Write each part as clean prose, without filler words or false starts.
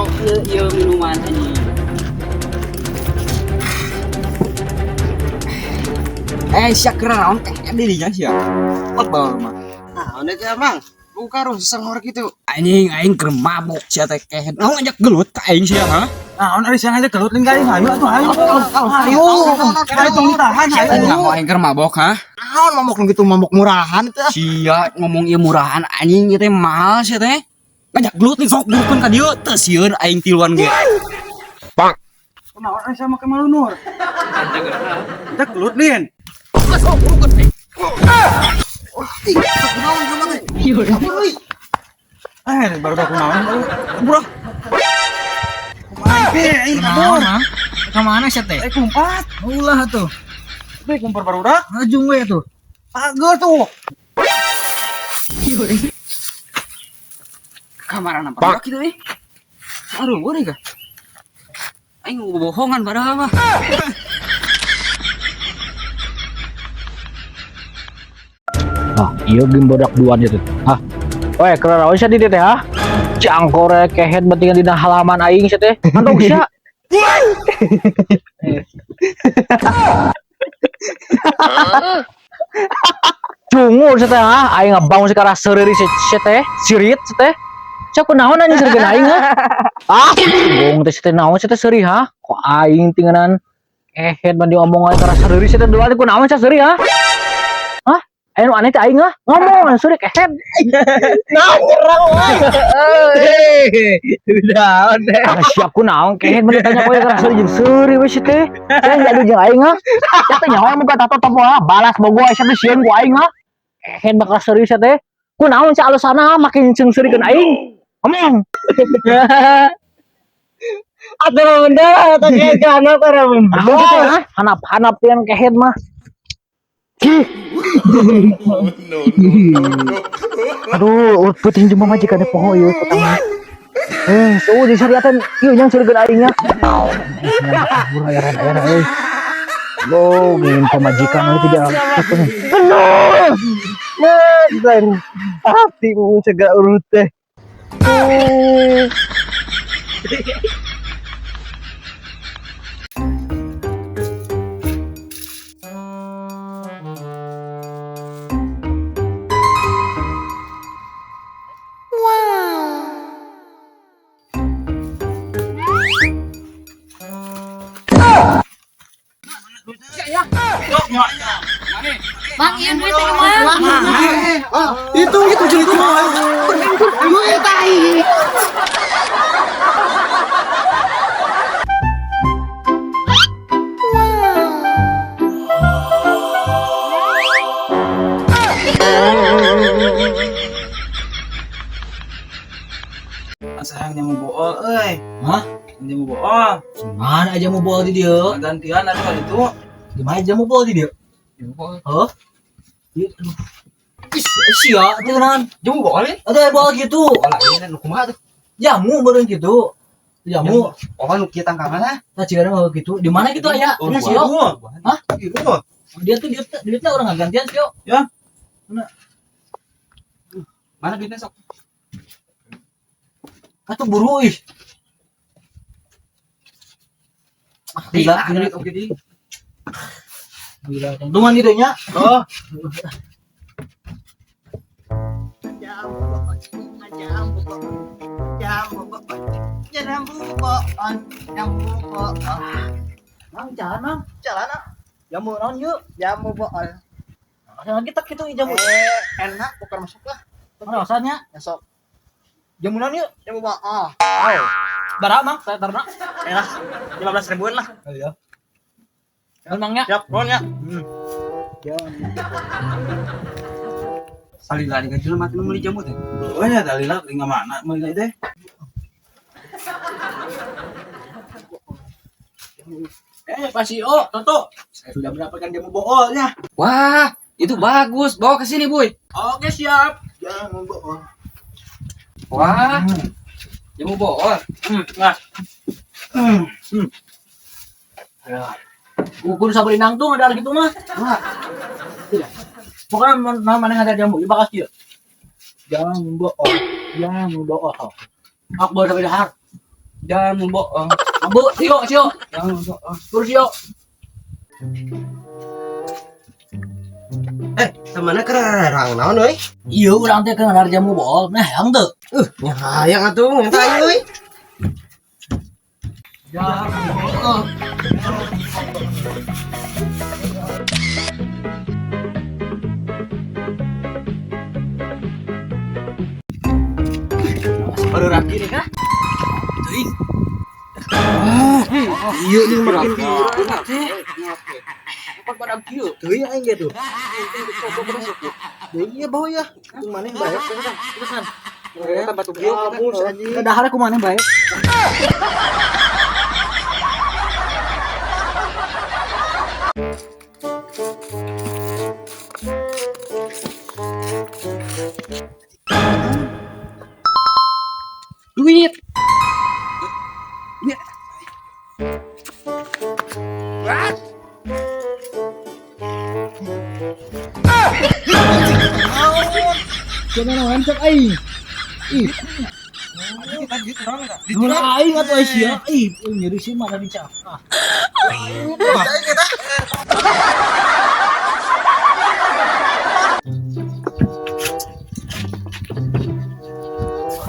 Taro ieu ieu minuman anjing. Eh, sia keur naon teh dirinya sia. Tebal mah. Naon itu emang? Buka ruh sesengor gitu. Anjing aing keur mabok sia teh kehed. Naon ngajak gelut ka aing sia, ha? Naon ari sia ngajak gelut lain ka aing, hayu atuh hayu. Hayu. Hayu tong ditahan hayu. Naon aing keur mabok, ha? Naon mabok nu gitu mabok murahan teh. Sia ngomong ieu murahan anjing ieu teh mahal sia teh. Ngajak gelut nih sok gelutkeun ka dieu teu sieun aing tiluan ge. Naon ari sia make malunur? Ngajak gelut lin. Eh, baru aku naon baru. Burah. Kumaha aing kabur. Ka mana sia teh? Eh kumpat. Ulah atuh. Teh kumpar barudak. Ngajung we atuh. Ageus tuh. Kamarana apa kitu eh? Aduh, boleh kah? Aing bohongan padahal mah. Nah, iya game bodak duaan itu. Hah? Weh, kerarawan sia di dieu teh, hah? Cangkore kehed pentingan dina halaman aing sia teh. Mantog sia. Cungur sia teh, hah? Aing ngabangun si karena seureuy sia teh, sirit sia teh. Sia kunaon anjing seurikeun aing, hah? Ah, bohong teh sia teh naon sia teh seuri, hah? Kok aing tinggalan kehed mah diomong aing karena seureuy sia teh duluan kunaon sia seuri, hah? Hah? Ayo nu aneh teh aing ah ngomong seuri kehed. Udah, udah. Ah, siap ku naon kehed mun ditanya kowe karena seuri jeung seuri we sia teh. Sia jadi jeung aing ah. Sia teh nyaho muka tato topo ah balas bogo sia teh sieun ku aing ah. Kehed bakal seuri sia teh. Ku naon sia alusana makin jeung seurikeun aing. Ngomong. Atuh mah benda, atuh kehed ka hanap era benda. Naon sia teh ah? Hanap-hanap yang kehed mah. Aduh, peuting jeung pamajikan poho ieu kutang. Eh, so di syariatan ieu yang seurikeun aing nya. Burung ayah ayah euy. Lo, ngin pamajikan euy tidak. Aduh. Nah, lain hati mu segera urut teh. Mang, ieu duit teh Mang. Itu itu jadi itu. Duit tai. Asa hayang jamu bool euy. Hah? Jamu bool. Mana aja mau bool di dieu? Gantian atuh kali itu. Gimana jamu bool di dieu? Hah? Ieu, aduh. Ih, sia teh naon? Jamu bool eh? Atuh aya bool kitu. Oh, lain nu kumaha tuh? Jamu beureun kitu. Jamu. Oh, nu kieu tangkangan ah. Tah cigana mah kitu. Di mana kitu aya? Oh, Nya sio. Hah? Gitu. Dia tuh duitnya orang ngagantian sio. Ya. Mana? Mana duitnya sok? Atuh buru ih. Ah, gila, gila. Oke di. Gila. Dungan idenya. Oh, Jamu bool, jamu bool. Mang jalan, Mang. Jalan ah. Jamu naon yeuh? Jamu bool. Ada lagi tak kitu jamu. Eh, enak bukan masuk lah. Mana rasanya? Besok Jamu naon yeuh? jamu bool. Bara, Mang, saya tarna. Enak, 15 ribuan lah. Iya. Emangnya? Siap, nuhun ya. Salila di gaji mati nu meuli jamu teh. oh nya dalila tinggal mana meuli teh? Eh, Pak Sio, Toto, saya sudah mendapatkan jamu boolnya. Wah, itu bagus. Bawa ke sini, Boy. Oke, siap. Jamu bool. Wah. Jamu bool. Nah. Ukur sabar nangtung ada gitu mah. Tidak. Pokoknya mana ada jamu, ieu bakas ieu. Jamu bool. Jamu bool. Aku baru sampai dahar. Jangan bohong. Ambu, sio, sio. Jangan bohong. Terus sio. Eh, temannya kererang naon euy? Iya, urang teh keur jamu bool. Nah, hayang teu. Nya hayang atuh minta aing euy. Jamu. Baru rapi nih kah? Teuing. Iya nih makin Apa pada kieu? Teuing aing ge tuh. Teuing ieu bau ya. Jeung maneh bae. Terusan. Eta batu kieu. Kabur anjing. Dahar ku maneh bae. Duit. Jangan naon cek aing. Ih. Dulu aing atuh sia. Ih, nyeri sih mah tadi cak. Ah.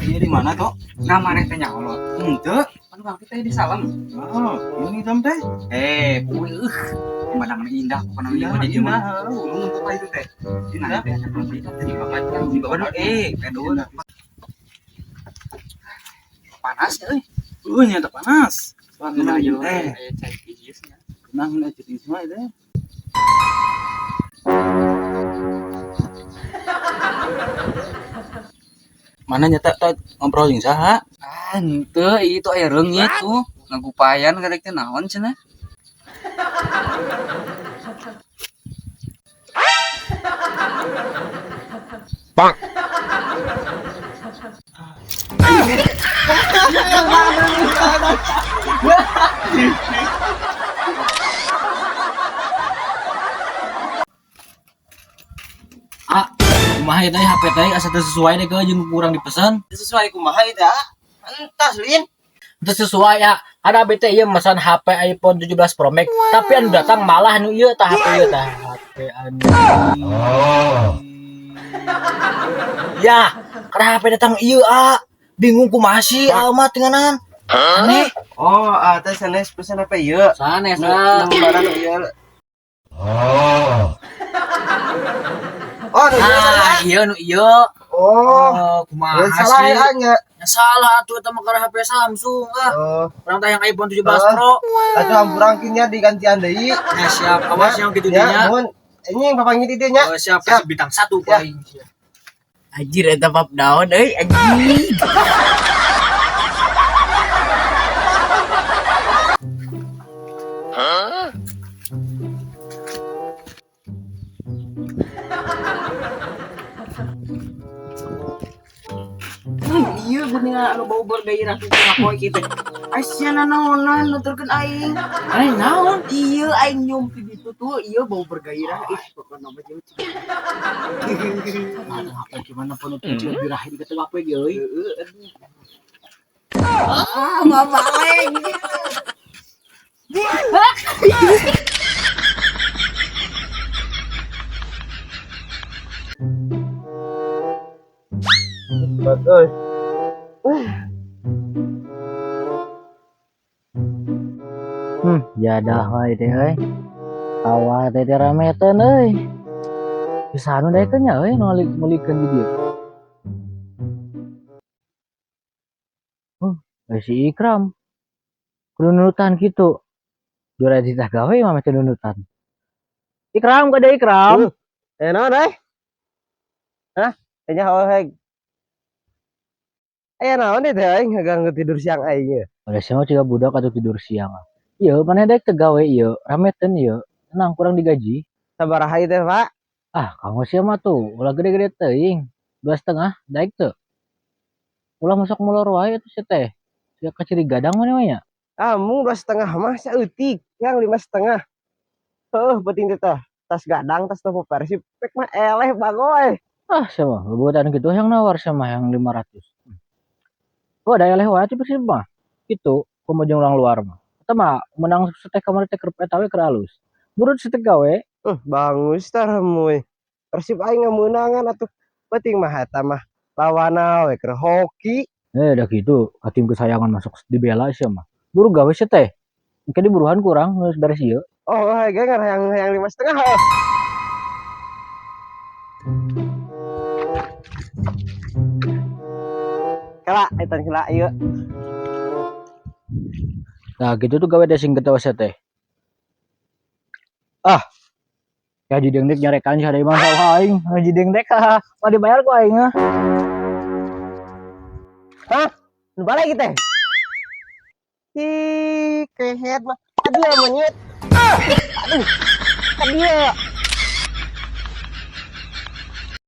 Dia di mana toh? Nah, maneh teh nyaho. Henteu. Pan urang teh di salam. Oh, ini jam teh. Eh, pokoknya pemandangan indah pokoknya Indah, mah di indah. mah. Lu numpuk itu teh. Nah, teh di bawah di bawah eh pedo. Panas euy. Nyata panas. Wah, Nah, teh. aya cai tiisnya. Tenang aja di semua itu. Mana nyata tak ngobrol jeung saha? Ah, henteu itu aya reungit tuh. Ngagupayan karek teh naon cenah? Ah, kumaha ieu teh HP teh asa teu sesuai deh ke jeung kurang dipesan. Sesuai kumaha ieu teh? Entas lin. Itu sesuai ya. Ada BT ieu mesan HP iPhone 17 Pro Max, tapi anu datang malah anu ieu tah HP ieu tah HP anu. Ya, karena HP datang ieu ah. Bingung kumaha sih ah mah tinganan. Aneh. Oh, ah teh sanes pesan apa ieu? Sanes Nu ah. nu barang nu ieu. Oh, nu ieu Ah, ieu nu ieu. Oh, Oh, kumaha salah sih? ya nya. Ya salah atuh eta mah karena HP Samsung ah. Oh, Urang teh yang iPhone 17 Ah. Pro. atuh hampurang nya digantian deui. Ya siap, awas yang gitu Ya, dinya. nuhun. Ini yang papanggih di dieu nya. Oh, siap, kasih bintang 1 Ya. paling. Anjir eta pap daun euy anjing. Iya geuningan anu bau bergairah kitu ngapoe kitu. Asyana naonan nuturkeun aing. Aneh naon? Iya aing nyumpi ditu tuh iya bau bergairah ih pokona mah jauh. Aduh, apa gimana pun itu birahi di ketemu apa ge euy. Ah, mabaleng. Bagus. Jadah wae teh euy. Tawa teh teh rame teh euy. Bisa anu daekeun nya euy nu ngulikeun di dieu. Oh, si Ikram. Kudu nunutan kitu. Juara ditah gawe mah teh nunutan. Ikram kada Ikram. Eh, naon euy? Hah? Kayaknya hawa heg. Aya naon ieu teh aing ngaganggu tidur siang aing ieu. Udah semua juga budak atau tidur siang. Iya, mana daek teu gawe ieu, rame teh ieu. Tenang kurang digaji. Sabaraha ieu teh, Pak? Ah, kamu siapa tuh? Ulah gede-gede teuing. 2,5 daek teu. Ulah masuk molor wae atuh sia teh. Sia kaciri gadang mana mah nya. Ah, mung 2,5 mah saeutik, yang 5,5. Heuh, penting teh tah. Tas gadang, tas topo Persib, pek mah eleh bagoy. Ah, sama buatan gitu yang nawar sama yang 500. Oh, ada eleh wae tuh Persib mah. Kitu kumaha jeung urang luar mah. Eta mah menang teh kamari teh keur eta we keur halus. Burut teh gawe. Bangus tah remuy. Persib aing ngameunangan atuh. Penting mah eta mah lawana we keur hoki. Eh, dah gitu, ka tim kesayangan masuk dibela sia mah. Buru gawe sia teh. Engke diburuhan kurang geus beres ieu. Oh, ge hayang hayang 5,5 heuh. Kela, eta kela ieu. Nah, gitu tuh gawe teh sing ketawa sia teh. Ah. Ya Haji Dengdek nyarekan sia deui mah sawah aing. Haji Dengdek ah, mah dibayar ku aing ah. Hah? Nu balik teh. Ih, kehed mah. Aduh, monyet. Aduh. Aduh.